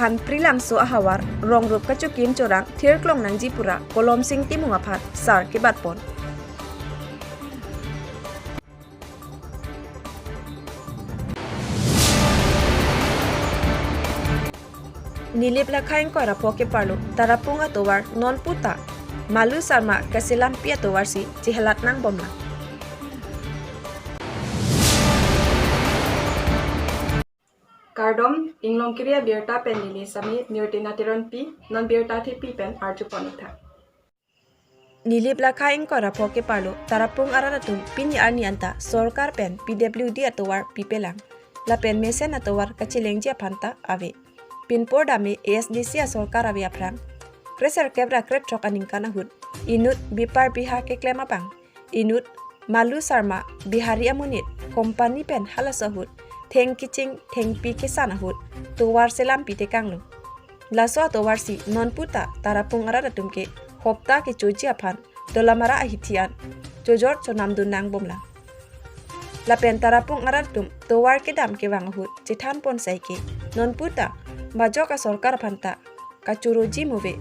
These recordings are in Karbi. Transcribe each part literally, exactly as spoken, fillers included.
Phanpri Langso ahavar rong rup kachokim chorang thirklong nangji pura Kolomsing Timung aphan sar kebatpon. Nilip Lakha ingkoi ra pho keparlo Tarapung atovar non puta Malu Sarma kaselampi atovarsi chehelat nangbomlang. Kardom, Inglongkiri abirta pen neli Sami Nirtina Teronpi, non birta thepi pen arjupon-ik tha. Nilip Lakha ingkoi ra pho keparlo Tarapung arat atum pini arni anta sorkar pen P W D atovar pipelang. Lapen mesen atovar kachelengji aphan ta ave. Pinpor dame A S D C asorkar ave aphrang, kre-sirkep ra krethrok aningkan ahut inut bipar biha keklem abang, inut Malu Sarma Bihari amonit company pen halaso ahut theng keching thengpi kesan ahut tovar selampi tekanglo. Laso atovarsi non puta Tarapung arat atum ke hopta kechoji aphan Dolamara ahithi an chojor chonamdun nangbomlang. Lapen Tarapung arat atum tovar kedam kevang ahut chethanpon sai ke non puta majok asorkar aphan ta kachoroji move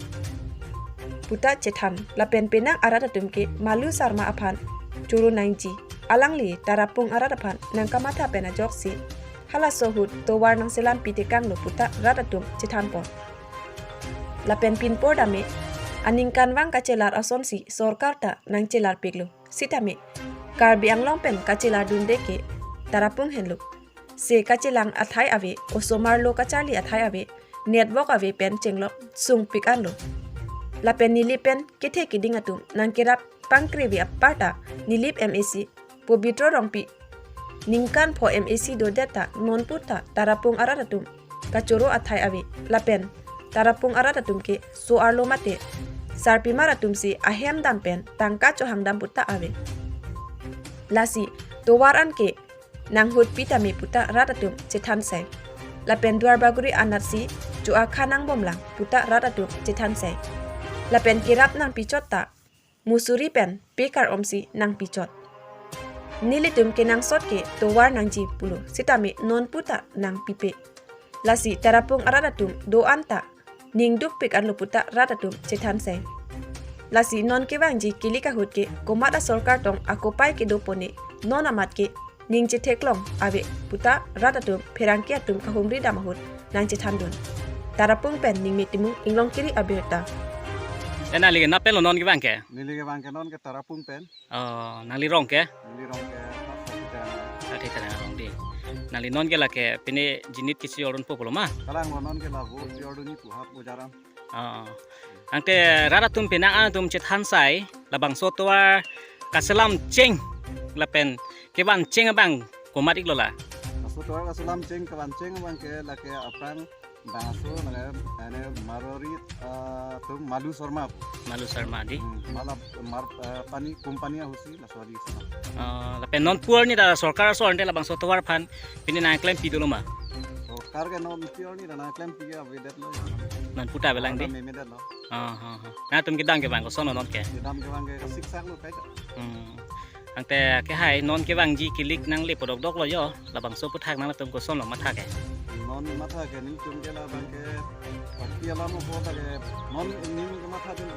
puta chethan, lapen penang arat atum ke Malu Sarma aphan choro nangji, alangli Tarapung arat aphan nangkamatha pen ajoksi halaso ahut tovar nangselampi tekanglo puta rat atum chethanpon. Lapen pinpor dame aningkanvang kachelar asonsi sorkar ta nangchelarpiklo. Sitame Karbi Anglong pen kachelardunde ke Tarapung henlo. Se kachelang athai ave, osomar lo kacharli athai ave, network ave pen chenglok sungpik anlo. Lapen Nilip pen kethe keding atum nangkerap pangkrevi aparta Nilip M A C Pobitro Rongpi ningkan pho M A C dodet ta non puta Tarapung arat atum kachoro athai ave, lapen Tarapung arat atum ke so-arlo mate sarpimar atumsi ahem dam pen tangka chohang dam puta ave. Lasi tovar an ke nanghutpi tame puta rat atum chethan sai. Lapen Duarbagori anatsi cho-akha nangbomlang puta rat atum chethan sai. Lapen kerap nangpichot ta musuri pen pekar omsi nangpichot. Nelitum kenangsot ke tovar nangji pulo, sitame non puta nangpipe. Lasi Tarapung arat atum do-an ta ning dukpik anlo puta rat atum chethan sai. Lasi non kevangji kilik ahut ke komat asorkar tong akopai kedo pone, non amat ke ning chetheklong ave puta rat atum pherangke atum kahumri dam ahut nangchethandun. Tarapung pen Ningme Timung, Inglongkiri abirta. Eh, nangli ke nap pen lo non kevang ke? Neli kevang ke non ke Tarapung pen. Oh, nangli rong ke? Neli rong ke Sakhi Terang. Sakhi Terang arong di. Nangli non ke lake pine jinit kisi orun po pulo ma? Kalang lo, non ke la vo si orun ni puhap bojaram. Oh. Tangte rat atum penang atum chethan sai, labangso tovar kaselam cheng lapen kevan cheng abang komat-iklo la? Laso tovar kaselam cheng kevan cheng abang ke lake aphrang bangso nang ane Marwari, ah, atum Malu Sarma pu. Malu Sarma di. Hmm, mala mar, ah, pani company ahusi laso di sana. Ah, lapen non pu arni ta sorkar aso ante labangso tovar aphan pine nangklempi dolo ma? Sorkar ke non pu arni ta nangklempi ke avedet lo. Non puta avelang di. Meme det lo. Ah, ha, ha. Nangtum kedam kevang koson non ke? Kedam kevang ke siksak lo kai ta. Hmm. Tangte kehai non kevangji kilik nangle podok dok lo yo, labangso aputhak nangtum koson lo matha ke? Non matha ke nelitum ke labang ke pati alam apot ke non ning kematha dun.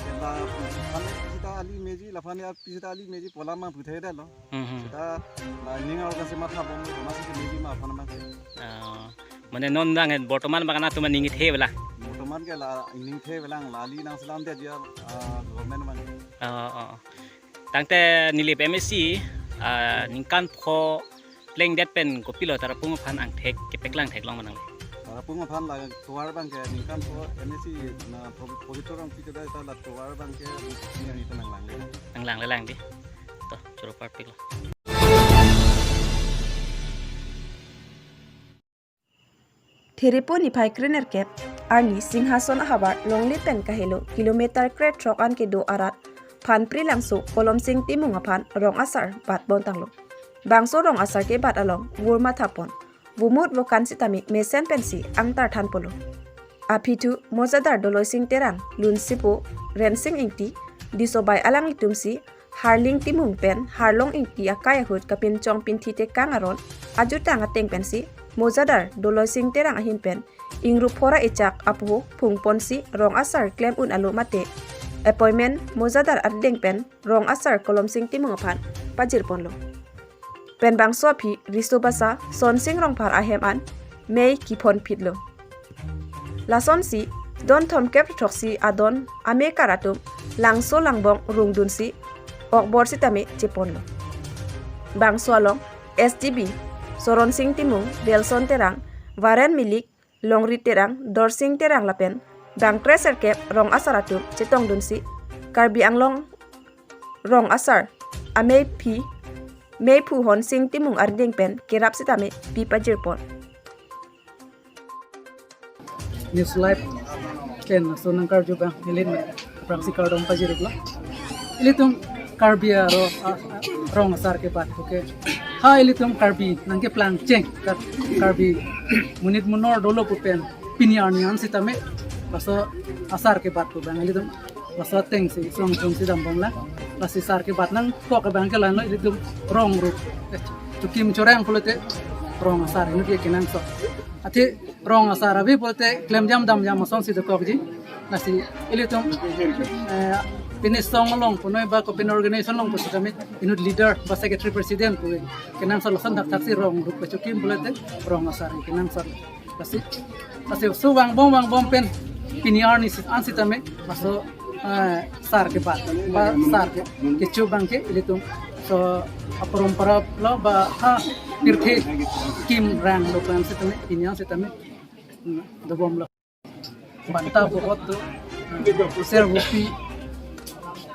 Ke la pisi ta ali meji, laphan ya pisi ta ali meji pu alam ma puthai det lo. Hmm, hmm. Seta la ning arlo kasi mathabom lo, masi ke meji ma aphan ma ke. Ah, mane non dang bortoman bang nangtum ning kethe avelang? Bortoman ke la ning kethe avelang, la ali nangselamdet ya, ah, government abang. Ah, ah. Tangte Nilip M A C, ah, ningkan pho plengdet pen kopilo Tarapung aphan angthek kepeklang theklong ma nangli? Tarapung aphan la tovar abang ke ningkan pho M A C na Pobitro Rongpi kedo ta la tovar abang ke ni ni ta nanglangle. Nanglanglelang di. To, choro parpiklo. Therepo niphai krenerkep arni Singhason ahavar longle pen kahelo kilometer krethrok an kedo arat Phanpri Langso Kolomsing Timung aphan rong asar batpon tanglo. Bangso rong asar kebat along vur mathapon, vomut vokan sitame mesen pensi angtar thanpolo. Aphi thu mojadar Doloising Terang, Lunsipo, Rensing Ingti, Disobai alanglitumsi Harling Timung pen Harlong Ingti akai ahut kapinchong pinthi tekang aron ajutang ateng pensi Mojadar Doloising Terang ahin pen ingrup phora echak apoho phungponsi rong asar klem un alo mate appointment Mojadar ardeng pen rong asar Kolomsing Timung aphan pajirponlo. Pen bangso aphi Riso Basa Sonsing Rongphar ahem an mei kiphonphitlo. Lasonsi don thomkep throksi adon amekar atum langso langbong rungdunsi okbor sitame cheponlo. Bangso along S D B Soronsing Timung, Delson Terang, Waren Milik, Longri Terang, Dorsing Terang lapen bang kre serkep rong asar atum chetongdunsi Karbi Anglong rong asar amei phi meiphu Honsing Timung ardeng pen kerap sitame pi pajirpon. News Live pen laso nangkarju abang neli aphrangsi kardom pajir-iklo. Ilitum Karbi aro, a, a, rong asar kebat puke, ha ilitum Karbi nangkeplang cheng, Kar-, Karbi monit monor dolo pu pen pini arni an sitame laso asar kebat pu abang ilitum laso atengsi song song si dambomlang. Lasi sar kebat nangkok abang ke la-anlo ilitum rong rup, eh, chokim chorang pulote rong asar inut ke kenangsot. Athe rong asar ave pulote klemjam damjam asonsi dokokji. Lasi ilitum, eh, pini song along punoi ba kopin organization along pu sitame inut leader ba secretary president pu kenangsot, lason dakthaksi rong rup kechokim pulote rong asar kenangsot. Lasi, lasi laso vangbom vangbom pen pini arni si-, an sitame laso, eh, sar kebat ba sar ke, kecho abang ke ilitum so aporompara lo ba ha pirthe kim rang lo pen sitame pini an sitame, hmm, dobomlo. Banta bokot tu, eh, ser bupi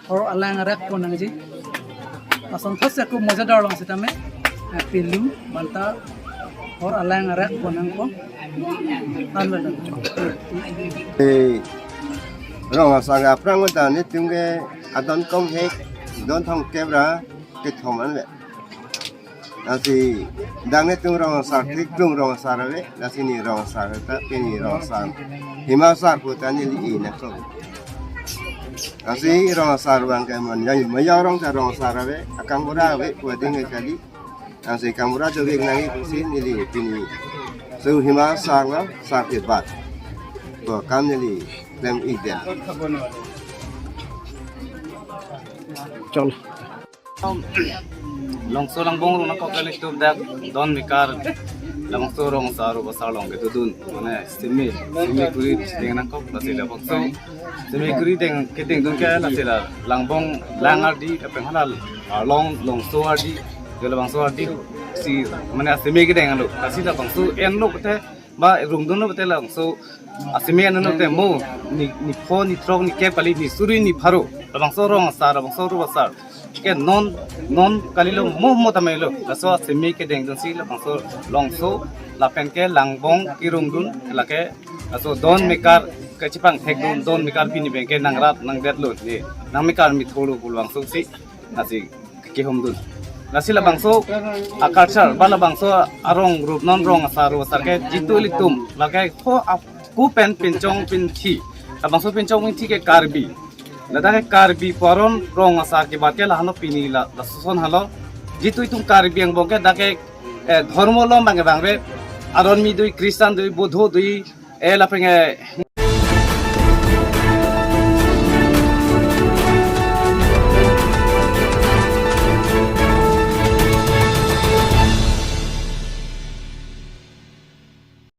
hor alang arek pon nangji. Lason thotsi ako Mojadar along sitame, eh, pilu banta hor alang arek pon nangpo. Anlo. Eh, rong asar aphrang ta netum ke adon komhek, don thomkep ra kethom anvet. Lasi dak netum rong asar, thik tum rong asar ave, lasi ni rong asar ta, pini rong asar. Hima asar pu ta neli-i nangkok. Lasi rong asar abang ke mon, ya, maya rong ta rong asar ave, akam bura ave, pu ading kali. Lasi akam bura jovek nangji pusi neli pini. So hima asar lo, asar kebat. Pu akam neli klem-ik det. Chol. Longso langbong rung nangkok kali tu dak don mekar labangso rong asar rup asar along kedodun. Mane simi, simi kuri deng nangkok, lasi labangso simi kuri deng kedengdun ke lasi la langbong lang ardi kapeng halal, ah, long, longso ardi, jo labangso ardi si mane simi kedeng alo. Lasi labangso enlo kete ba rungdunlo kete labangso asimi anlo te mo ni, ni pho, ni throk, ni kep kali, ni suri, ni pharo. Labangso rong asar, labangso rup asar ke non, non kalilo mo, mo tame lo. Laso asimi kedengdunsi labangso longso lapen ke langbong kerungdun lake laso don mekar kechipang thekdun, don mekar pini abang ke nangrat nangdetlo ne, nang mekar mitholo pu labangsosi lasi kehumdun. Lasi labangso a-culture ba labangso arong rup non rong asar rup asar ke jitu ilitum lake ho aku pen pinchong pinthi. Labangso pinchong pinthi ke Karbi. Ladak ke Karbi pu aron rong asar kebat ke lahano pini la, lason halo. Jitu itum Karbi angbong ke dak ke, eh, dhormo along bang bang re. Aron mi dui, Christian dui, Buddho dui, eh, lapen, eh,